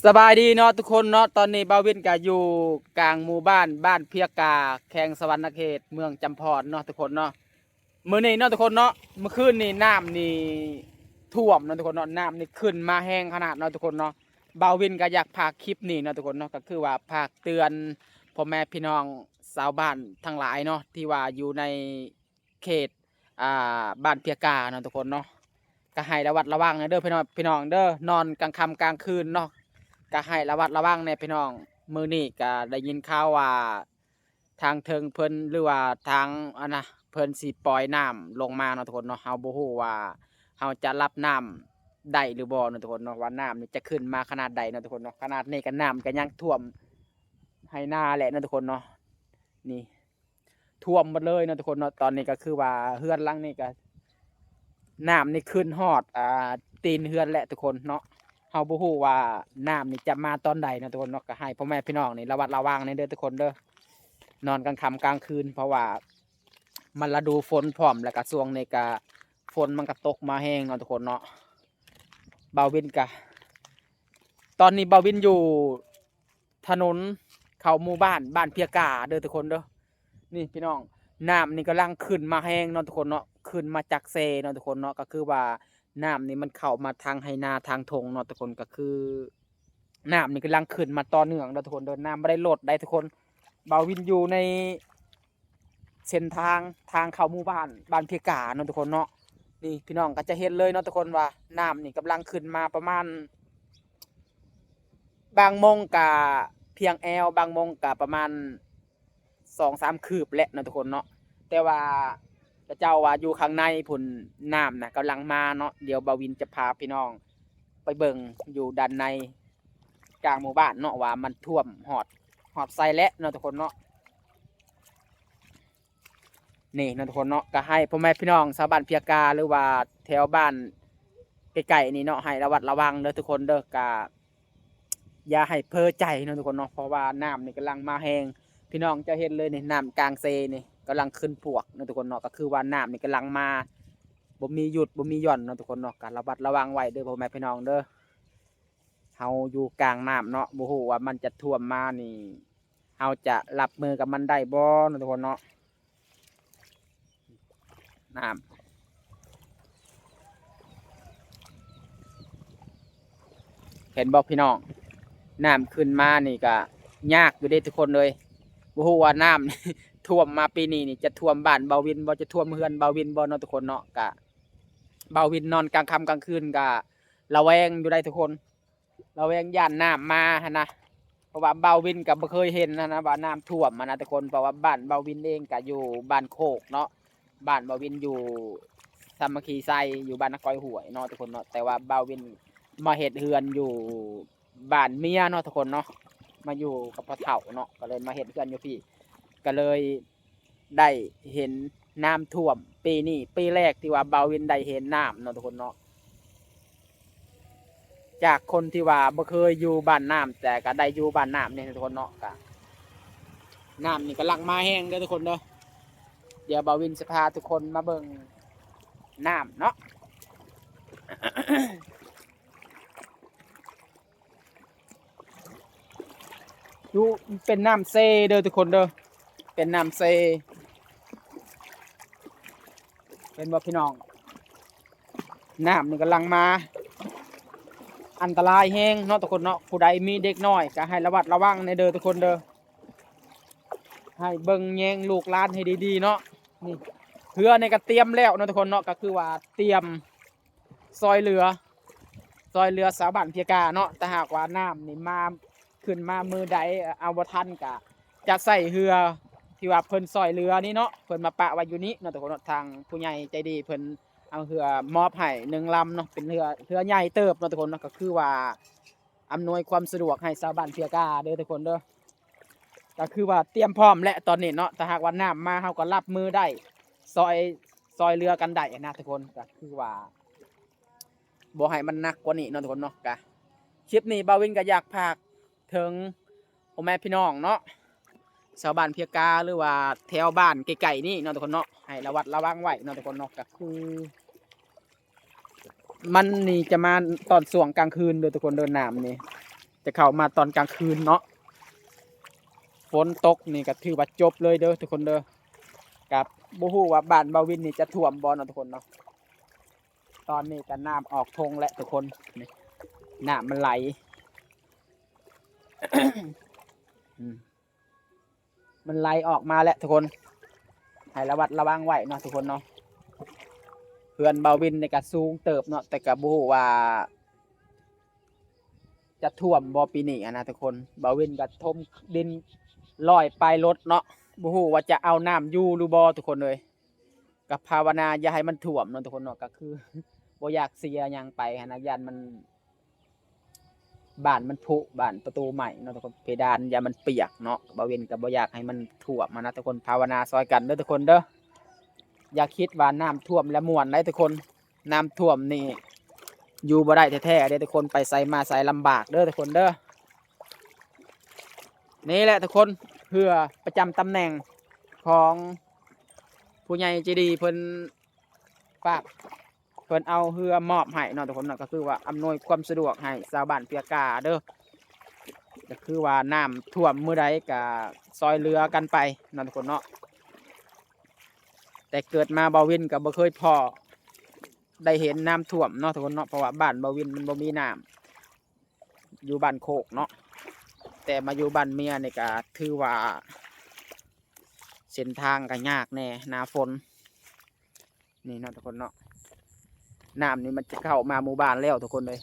ສະບາຍດີເນາະທຸກຄົນເນາະ, ຕອນນີ້ບ່າວວິນກະຢູ່ກາງໝູ່ບ້ານ ບ້ານເພຍກາ ແຂວງສະຫວັນນະເຂດ ເມືອງຈຳພອນເນາະທຸກຄົນເນາະ. ມື້ນີ້ເນາະທຸກຄົນເນາະ, ມື້ຄືນນີ້ນ້ຳນີ້ຖ້ວມເນາະທຸກຄົນເນາະ, ນ້ຳນີ້ຂຶ້ນມາແຮງຂະໜາດເນາະທຸກຄົນເນາະ. ບ່າວວິນກະຢາກຝາກຄລິບນີ້ເນາະທຸກຄົນເນາະ, ກະຄືວ່າຝາກເຕືອນພໍ່ແມ່ພີ່ນ້ອງຊາວບ້ານທັງຫຼາຍເນາະ ທີ່ວ່າຢູ່ໃນ ເຂດ ອ່າ ບ້ານເພຍກາເນາະທຸກຄົນເນາະ, ກະໃຫ້ລະວັດລະວັງແດ່ເດີພີ່ນ້ອງ ພີ່ນ້ອງເດີ. ນອນກາງຄ່ຳກາງຄືນເນາະ ກະໃຫ້ລະວັດລະວັງແດ່ພີ່ນ້ອງ. ມື້ນີ້ກະໄດ້ຍິນຂ່າວວ່າທາງເທິງເພິ່ນ ຫຼືວ່າທາງອັນນະ ເພິ່ນຊິປ່ອຍນ້ຳລົງມາເນາະທຸກຄົນເນາະ, ເຮົາບໍ່ຮູ້ວ່າເຮົາຈະຮັບນ້ຳໄດ້ຫຼືບໍ່ເນາະທຸກຄົນເນາະ, ວ່ານ້ຳນີ້ຈະຂຶ້ນມາຂະໜາດໃດເນາະທຸກຄົນເນາະ. ຂະໜາດນີ້ກະນ້ຳກະຍັງຖ້ວມໄຮ່ນາແຫຼະເນາະທຸກຄົນເນາະ. ນີ້ ຖ້ວມໝົດເລີຍເນາະທຸກຄົນເນາະ. ຕອນນີ້ກະຄືວ່າເຮືອນຫຼັງນີ້ກະ ນ້ຳນີ້ຂຶ້ນຮອດ ອ່າ ຕີນເຮືອນແຫຼະທຸກຄົນເນາະ. ເຮົາບໍ່ຮູ້ວ່ານ້ຳນີ້ຈະມາຕອນໃດເນາະທຸກຄົນເນາະ, ກະໃຫ້ພໍ່ແມ່ພີ່ນ້ອງນີ້ລະວັດລະວັງແດ່ເດີທຸກຄົນເດີ. ນອນກາງຄ່ຳກາງຄືນ ເພາະວ່າມັນລະດູຝົນພ້ອມ ແລ້ວກະຊ່ວງນີ້ກະຝົນມັນກະຕົກມາແຮງເນາະທຸກຄົນເນາະ. ບ່າວວິນກະ ຕອນນີ້ບ່າວວິນຢູ່ ຖະໜົນເຂົ້າໝູ່ບ້ານ ບ້ານເພຍກາເດີທຸກຄົນເດີ. ນີ້ພີ່ນ້ອງ ນ້ຳນີ້ກຳລັງຂຶ້ນມາແຮງເນາະທຸກຄົນເນາະ, ຂຶ້ນມາຈາກແຊເນາະທຸກຄົນເນາະ. ກະຄືວ່ານ້ຳນີ້ມັນເຂົ້າມາທາງໄຮ່ນາທາງທົ່ງເນາະທຸກຄົນ, ກະຄືນ້ຳນີ້ກຳລັງຂຶ້ນມາຕໍ່ເນື່ອງເນາະທຸກຄົນເດີ. ນ້ຳບໍ່ໄດ້ລົດໃດທຸກຄົນ, ບ່າວວິນຢູ່ໃນ ເສັ້ນທາງ ທາງເຂົ້າໝູ່ບ້ານ ບ້ານເພກາເນາະທຸກຄົນເນາະ. ນີ້ພີ່ນ້ອງກະຈະເຫັນເລີຍເນາະທຸກຄົນວ່າ ນ້ຳນີ້ກຳລັງຂຶ້ນມາປະມານ ບາງໂມງກະພຽງແອວ ບາງໂມງກະປະມານສອງສາມຄືບແຫຼະເນາະທຸກຄົນເນາະ. ແຕ່ວ່າເຂົາເຈົ້າວ່າຢູ່ຂ້າງໃນພຸ້ນ ນ້ຳນະກຳລັງມາເນາະ. ດຽວບ່າວວິນຈະພາພີ່ນ້ອງໄປເບິ່ງຢູ່ດ້ານໃນ ກາງໝູ່ບ້ານເນາະ ວ່າມັນຖ້ວມຮອດ ຮອດໃສແລ້ວເນາະທຸກຄົນເນາະ. ນີ້ເນາະທຸກຄົນເນາະ, ກະໃຫ້ພໍ່ແມ່ພີ່ນ້ອງຊາວບ້ານເພຍກາ ຫຼືວ່າແຖວບ້ານໃກ້ໆນີ້ເນາະ ໃຫ້ລະວັດລະວັງເດີທຸກຄົນເດີ. ກະຢ່າໃຫ້ເຜີໃຈເນາະທຸກຄົນເນາະ, ເພາະວ່ານ້ຳນີ້ກຳລັງມາແຮງ. ພີ່ນ້ອງຈະເຫັນເລີຍນີ້ ນ້ຳກາງເຊນີ້ກຳລັງຂຶ້ນພວກເນາະທຸກຄົນເນາະ. ກະຄືວ່ານ້ຳນີ້ກຳລັງມາ ບໍ່ມີຢຸດບໍ່ມີຢ່ອນເນາະທຸກຄົນເນາະ, ກະລະວັດລະວັງໄວ້ເດີພໍ່ແມ່ພີ່ນ້ອງເດີ. ເຮົາຢູ່ກາງນ້ຳເນາະ, ບໍ່ຮູ້ວ່າມັນຈະຖ້ວມມານີ້ ເຮົາຈະຮັບມືກັບມັນໄດ້ບໍ່ເນາະທຸກຄົນເນາະ. ນ້ຳ ເຫັນບໍ່ພີ່ນ້ອງ, ນ້ຳຂຶ້ນມານີ້ກະຍາກຢູ່ເດ້ທຸກຄົນເອີຍ. ບໍ່ຮູ້ວ່ານ້ຳ ຖ້ວມມາປີນີ້ນີ້ ຈະຖ້ວມບ້ານບ່າວວິນບໍ່ ຈະຖ້ວມເຮືອນບ່າວວິນບໍ່ເນາະທຸກຄົນເນາະ. ກະ ບ່າວວິນນອນກາງຄ່ຳກາງຄືນກະລະແວງຢູ່ໃດ໋ທຸກຄົນ, ລະແວງຢ້ານນ້ຳມາຫັ້ນນະ. ເພາະວ່າບ່າວວິນກະບໍ່ເຄີຍເຫັນຫັ້ນນະວ່ານ້ຳຖ້ວມຫັ້ນນະທຸກຄົນ, ເພາະວ່າບ້ານບ່າວວິນເອງກະຢູ່ບ້ານໂຄກເນາະ, ບ້ານບ່າວວິນຢູ່ສາມັກຄີໄຊ ຢູ່ບ້ານນາກ້ອຍຫ້ວຍເນາະທຸກຄົນເນາະ. ແຕ່ວ່າບ່າວວິນມາເຮັດເຮືອນຢູ່ ບ້ານເມຍເນາະທຸກຄົນເນາະ, ມາຢູ່ກັບພໍ່ເຖົ້າເນາະ ກະເລີຍມາເຮັດເຮືອນຢູ່ພີ້. ກະເລີຍໄດ້ເຫັນນ້ຳຖ້ວມປີນີ້ ປີແລກທີ່ວ່າບ່າວວິນໄດ້ເຫັນນ້ຳເນາະທຸກຄົນເນາະ. ຈາກຄົນທີ່ວ່າບໍ່ເຄີຍຢູ່ບ້ານນ້ຳ ແຕ່ກະໄດ້ຢູ່ບ້ານນ້ຳນີ້ທຸກຄົນເນາະ, ກະນ້ຳນີ້ກຳລັງມາແຮງເດີທຸກຄົນເດີ. ດຽວບ່າວວິນຊິພາທຸກຄົນມາເບິ່ງນ້ຳເນາະ. ຢູ່ ເປັນນ້ຳເຊເດີທຸກຄົນເດີ, ເປັນນ້ຳເຊ. ເຫັນບໍ່ພີ່ນ້ອງ, ນ້ຳນີ້ກຳລັງມາ ອັນຕະລາຍແຮງເນາະທຸກຄົນເນາະ. ຜູ້ໃດມີເດັກນ້ອຍກະໃຫ້ລະວັດລະວັງແດ່ເດີທຸກຄົນເດີ, ໃຫ້ເບິ່ງແຍງລູກຫຼານໃຫ້ດີໆເນາະ. ນີ້ ເຮືອນີ້ກະຕຽມແລ້ວເນາະທຸກຄົນເນາະ, ກະຄືວ່າຕຽມ ຊ່ອຍເຫຼືອ ຊ່ອຍເຫຼືອຊາວບ້ານເພຍກາເນາະ. ຖ້າຫາກວ່ານ້ຳນີ້ມາ ຂຶ້ນມາມື້ໃດເອົາບໍ່ທັນ ກະຈະໃຊ້ເຮືອທີ່ວ່າເພິ່ນຊ່ອຍເຫຼືອນີ້ເນາະ, ເພິ່ນມາປະໄວ້ຢູ່ນີ້ເນາະທຸກຄົນເນາະ. ທາງຜູ້ໃຫຍ່ໃຈດີເພິ່ນເອົາເຮືອມອບໃຫ້ໜຶ່ງລຳເນາະ, ເປັນເຮືອ ເຮືອໃຫຍ່ເຕີບເນາະທຸກຄົນເນາະ. ກະຄືວ່າອຳນວຍຄວາມສະດວກໃຫ້ຊາວບ້ານເພຍກາເດີທຸກຄົນເດີ. ກະຄືວ່າຕຽມພ້ອມແຫຼະຕອນນີ້ເນາະ, ຖ້າຫາກວ່ານ້ຳມາເຮົາກໍຮັບມືໄດ້ ຊ່ອຍ ຊ່ອຍເຫຼືອກັນໄດ້ຫັ້ນນະທຸກຄົນ. ກະຄືວ່າບໍ່ໃຫ້ມັນໜັກກວ່ານີ້ເນາະທຸກຄົນເນາະ. ກະຄລິບນີ້ບ່າວວິນກໍຢາກຝາກເຖິງພໍ່ແມ່ພີ່ນ້ອງເນາະ, ຊາວບ້ານເພຍກາ ຫຼືວ່າແຖວບ້ານໃກ້ໆນີ້ເນາະທຸກຄົນເນາະ, ໃຫ້ລະວັດລະວັງໄວ້ເນາະທຸກຄົນເນາະ. ກະຄື ມັນນີ້ຈະມາຕອນຊ່ວງກາງຄືນເດີທຸກຄົນເດີ, ນ້ຳນີ້ ຈະເຂົ້າມາຕອນກາງຄືນເນາະ. ຝົນຕົກນີ້ກໍຖືວ່າຈົບເລີຍເດີທຸກຄົນເດີ. ກໍບໍ່ຮູ້ວ່າບ້ານບ່າວວິນນີ້ຈະຖ້ວມບໍ່ເນາະທຸກຄົນເນາະ. ຕອນນີ້ກໍນ້ຳອອກທົ່ງແລ້ວທຸກຄົນ. ນີ້ ນ້ຳມັນໄຫຼ ອືມ ມັນໄຫຼອອກມາແລ້ວທຸກຄົນ. ໃຫ້ລະມັດລະວັງໄວ້ເນາະທຸກຄົນເນາະ. ເຮືອນບ່າວວິນນີ້ກໍສູງເຕີບເນາະ, ແຕ່ກໍບໍ່ຮູ້ວ່າຈະຖ້ວມບໍ່ປີນີ້ຫັ້ນນະທຸກຄົນ. ບ່າວວິນກໍຖົມດິນຮ້ອຍປາຍລົດເນາະ, ບໍ່ຮູ້ວ່າຈະເອົານ້ຳຢູ່ຫຼືບໍ່ທຸກຄົນເອີຍ. ກໍພາວະນາຢ່າໃຫ້ມັນຖ້ວມເນາະທຸກຄົນເນາະ. ກໍຄືບໍ່ຢາກເສຍຫຍັງໄປຫັ້ນນະ, ຢ້ານມັນ ບ້ານມັນຜຸ ບ້ານປະຕູໄໝ້ເນາະທຸກຄົນ, ເພດານຢ້ານມັນປຽກເນາະ. ບ່າວວິນກໍບໍ່ຢາກໃຫ້ມັນຖ້ວມຫັ້ນນະທຸກຄົນ. ພາວະນາຊ່ອຍກັນເດີທຸກຄົນເດີ. ຢ່າຄິດວ່ານ້ຳຖ້ວມແລ້ວມ່ວນໄດ໋ທຸກຄົນ. ນ້ຳຖ້ວມນີ້ຢູ່ບໍ່ໄດ້ແທ້ໆເດ້ທຸກຄົນ, ໄປໃສມາໃສລຳບາກເດີທຸກຄົນເດີ. ນີ້ແຫຼະທຸກຄົນ ເຮືອປະຈຳຕຳແໜ່ງຂອງຜູ້ໃຫຍ່ໃຈດີເພິ່ນຝາກ ເພິ່ນເອົາເຮືອມອບໃຫ້ເນາະທຸກຄົນເນາະ, ກໍຄືວ່າອຳນວຍຄວາມສະດວກໃຫ້ຊາວບ້ານເພຍກາເດີ. ກໍຄືວ່ານ້ຳຖ້ວມມື້ໃດກໍຊ່ອຍເຫຼືອກັນໄປເນາະທຸກຄົນເນາະ. ແຕ່ເກີດມາບ່າວວິນກໍບໍ່ເຄີຍພໍ້ໄດ້ເຫັນນ້ຳຖ້ວມເນາະທຸກຄົນເນາະ, ເພາະວ່າບ້ານບ່າວວິນມັນບໍ່ມີນ້ຳ ຢູ່ບ້ານໂຄກເນາະ. ແຕ່ມາຢູ່ບ້ານເມຍນີ້ກໍຖືວ່າເສັ້ນທາງກໍຍາກແດ່ໜ້າຝົນ. ນີ້ເນາະທຸກຄົນເນາະ, ນ້ຳນີ້ມັນຈະເຂົ້າມາໝູ່ບ້ານແລ້ວທຸກຄົນເອີຍ.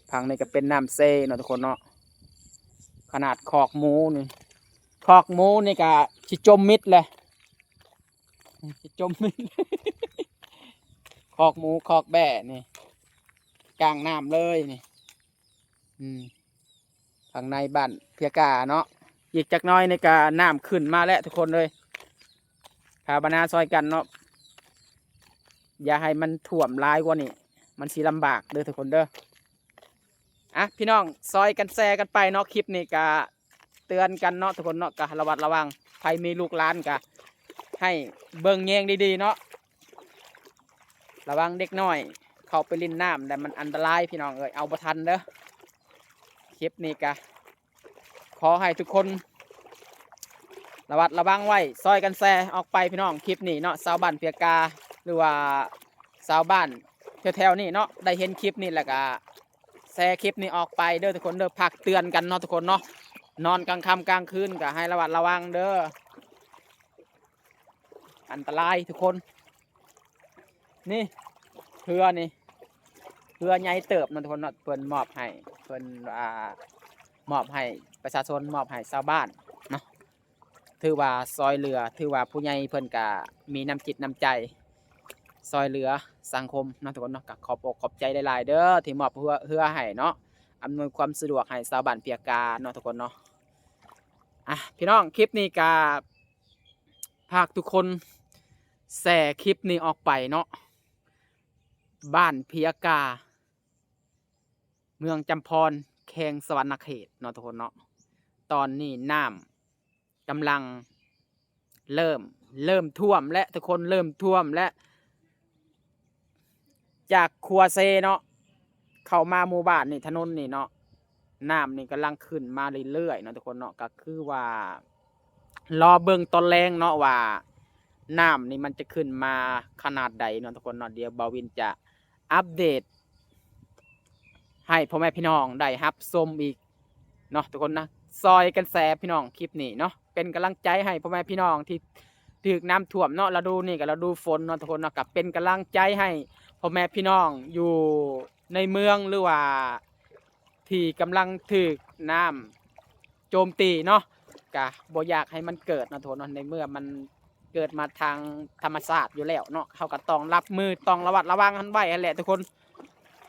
ຝັ່ງນີ້ກໍເປັນນ້ຳເຊເນາະທຸກຄົນເນາະ. ຂະໜາດຄອກໝູນີ້ ຄອກໝູນີ້ກໍຊິຈົມມິດແຫຼະ, ຊິຈົມມິດ. ຄອກໝູ ຄອກແບ້ນີ້ ກາງນ້ຳເລີຍນີ້. ອືມ ຂ້າງໃນບ້ານເພຍກາເນາະ, ອີກຈັກໜ້ອຍນີ້ກະນ້ຳຂຶ້ນມາແລ້ວທຸກຄົນເອີຍ. ພາວະນາຊ່ອຍກັນເນາະ, ຢ່າໃຫ້ມັນຖ້ວມຫຼາຍກວ່ານີ້, ມັນຊິລຳບາກເດີທຸກຄົນເດີ. ອ່ະ ພີ່ນ້ອງ ຊ່ອຍກັນແຊກັນໄປເນາະ, ຄລິບນີ້ກະເຕືອນກັນເນາະທຸກຄົນເນາະ, ກະລະມັດລະວັງ. ໃຜມີລູກຫຼານກະໃຫ້ເບິ່ງແຍງດີໆເນາະ. ລະວັງເດັກນ້ອຍເຂົ້າໄປຫຼິ້ນນ້ຳແລ້ວມັນອັນຕະລາຍພີ່ນ້ອງເອີຍ, ເອົາບໍ່ທັນເດີ. ຄລິບນີ້ກະຂໍໃຫ້ທຸກຄົນລະມັດລະວັງໄວ້, ຊ່ອຍກັນແຊອອກໄປພີ່ນ້ອງ. ຄລິບນີ້ເນາະ ຊາວບ້ານເພຍກາ ຫຼືວ່າຊາວບ້ານແຖວໆນີ້ເນາະ ໄດ້ເຫັນຄລິບນີ້ແລ້ວກະແຊຄລິບນີ້ອອກໄປເດີທຸກຄົນເດີ. ຝາກເຕືອນກັນເນາະທຸກຄົນເນາະ, ນອນກາງຄ່ຳກາງຄືນກະໃຫ້ລະມັດລະວັງເດີ. ອັນຕະລາຍທຸກຄົນ. ນີ້ເຮືອນີ້ ເຮືອໃຫຍ່ເຕີບເນາະທຸກຄົນເນາະ, ເພິ່ນມອບໃຫ້ ເພິ່ນ ອ່າ ມອບໃຫ້ປະຊາຊົນ ມອບໃຫ້ຊາວບ້ານເນາະ. ຖືວ່າຊ່ອຍເຫຼືອ ຖືວ່າຜູ້ໃຫຍ່ເພິ່ນກະມີນ້ຳຈິດນ້ຳໃຈຊ່ອຍເຫຼືອສັງຄົມເນາະທຸກຄົນເນາະ. ກະຂອບອົກຂອບໃຈຫຼາຍໆເດີ ທີ່ມອບເຮືອ ເຮືອໃຫ້ເນາະ, ອຳນວຍຄວາມສະດວກໃຫ້ຊາວບ້ານເພຍກາເນາະທຸກຄົນເນາະ. ອ່ະ ພີ່ນ້ອງ ຄລິບນີ້ກະ ຝາກທຸກຄົນແຊຄລິບນີ້ອອກໄປເນາະ. ບ້ານເພຍກາ ເມືອງຈຳພອນ ແຂວງສະຫວັນນະເຂດເນາະທຸກຄົນເນາະ. ຕອນນີ້ນ້ຳກຳລັງເລີ່ມ ເລີ່ມຖ້ວມແລ້ວທຸກຄົນ, ເລີ່ມຖ້ວມແລ້ວ. ຈາກຂົວເຊເນາະ ເຂົ້າມາໝູ່ບ້ານນີ້ ຖະໜົນນີ້ເນາະ ນ້ຳນີ້ກຳລັງຂຶ້ນມາເລື້ອຍໆເນາະທຸກຄົນເນາະ. ກໍຄືວ່າລໍເບິ່ງຕອນແລງເນາະວ່ານ້ຳນີ້ມັນຈະຂຶ້ນມາຂະໜາດໃດເນາະທຸກຄົນເນາະ. ດຽວບ່າວວິນຈະອັບເດດໃຫ້ພໍ່ແມ່ພີ່ນ້ອງໄດ້ຮັບຊົມອີກ ເນາະທຸກຄົນນະ. ຊ່ອຍກັນແຊພີ່ນ້ອງ ຄລິບນີ້ເນາະ ເປັນກຳລັງໃຈໃຫ້ພໍ່ແມ່ພີ່ນ້ອງທີ່ຖືກນ້ຳຖ້ວມເນາະ. ລະດູນີ້ກໍລະດູຝົນເນາະທຸກຄົນເນາະ, ກໍເປັນກຳລັງໃຈໃຫ້ພໍ່ແມ່ພີ່ນ້ອງຢູ່ໃນເມືອງ ຫຼືວ່າທີ່ກຳລັງຖືກນ້ຳໂຈມຕີເນາະ. ກະບໍ່ຢາກໃຫ້ມັນເກີດເນາະທຸກຄົນເນາະ, ໃນເມື່ອມັນເກີດມາທາງທຳມະຊາດຢູ່ແລ້ວເນາະ, ເຮົາກໍຕ້ອງຮັບມື ຕ້ອງລະມັດລະວັງຫັ້ນໄວ້ຫັ້ນແຫຼະທຸກຄົນ.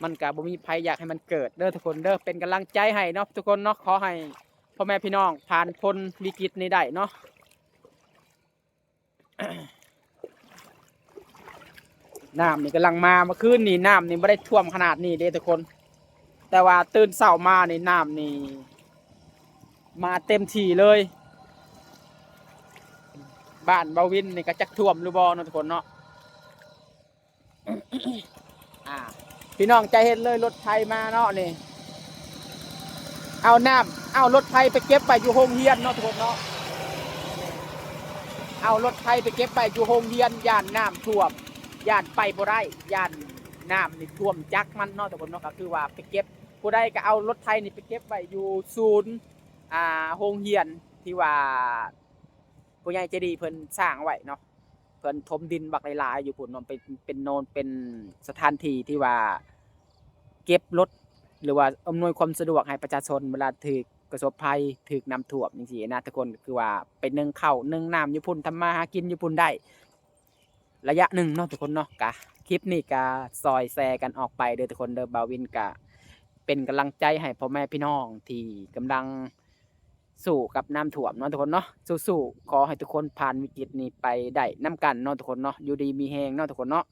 ມັນກະບໍ່ມີໃຜຢາກໃຫ້ມັນເກີດເດີທຸກຄົນເດີ. ເປັນກຳລັງໃຈໃຫ້ເນາະທຸກຄົນເນາະ, ຂໍໃຫ້ພໍ່ແມ່ພີ່ນ້ອງຜ່ານພົ້ນວິກິດນີ້ໄດ້ເນາະ. ນ້ຳນີ້ກຳລັງມາ, ເມື່ອຄືນນີ້ນ້ຳນີ້ບໍ່ໄດ້ຖ້ວມຂະໜາດນີ້ເດ້ທຸກຄົນ, ແຕ່ວ່າຕື່ນເຊົ້າມານີ້ນ້ຳນີ້ມາເຕັມທີ່ເລີຍ. ບ້ານບ່າວວິນນີ້ກໍຈັກຖ້ວມຫຼືບໍ່ເນາະທຸກຄົນເນາະ. ອ່າ ພີ່ນ້ອງຈະເຫັນເລີຍ ລົດໄຖມາເນາະນີ້ ເອົານ້ຳ ເອົາລົດໄຖໄປເກັບໄວ້ຢູ່ໂຮງຮຽນເນາະທຸກຄົນເນາະ ເອົາລົດໄຖໄປເກັບໄວ້ຢູ່ໂຮງຮຽນ ຢ້ານນ້ຳຖ້ວມ ຢ້ານໄປບໍ່ໄດ້ ຢ້ານນ້ຳນີ້ຖ້ວມຈັກມັນເນາະທຸກຄົນເນາະ ກໍຄືວ່າໄປເກັບ ຜູ້ໃດກໍເອົາລົດໄຖນີ້ໄປເກັບໄວ້ຢູ່ສູນ ອ່າ ໂຮງຮຽນທີ່ວ່າ ຜູ້ໃຫຍ່ໃຈດີເພິ່ນສ້າງໄວ້ເນາະ ເພິ່ນຖົມດິນບັກຫຼາຍໆຢູ່ພຸ້ນເນາະ ເປັນ ເປັນໂນນ ເປັນສະຖານທີ່ທີ່ວ່າເກັບລົດ ຫຼືວ່າອຳນວຍຄວາມສະດວກໃຫ້ປະຊາຊົນເວລາຖືກປະສົບໄພ ຖືກນ້ຳຖ້ວມຈັ່ງຊີ້ນະທຸກຄົນ ຄືວ່າໄປໜຶ້ງເຂົ້າໜຶ້ງນ້ຳຢູ່ພຸ້ນ ທຳມາຫາກິນຢູ່ພຸ້ນໄດ້ ໄລຍະໜຶ່ງເນາະທຸກຄົນເນາະ ກະຄລິບນີ້ກະຊ່ອຍແຊກັນອອກໄປເດີທຸກຄົນເດີ ບ່າວວິນກະເປັນກຳລັງໃຈໃຫ້ພໍ່ແມ່ພີ່ນ້ອງທີ່ກຳລັງສູ້ກັບນ້ຳຖ້ວມເນາະທຸກຄົນເນາະ ສູ້ໆ ຂໍໃຫ້ທຸກຄົນຜ່ານວິກິດນີ້ໄປໄດ້ນຳກັນເນາະທຸກຄົນເນາະ ຢູ່ດີມີແຮງເນາະທຸກຄົນເນາະ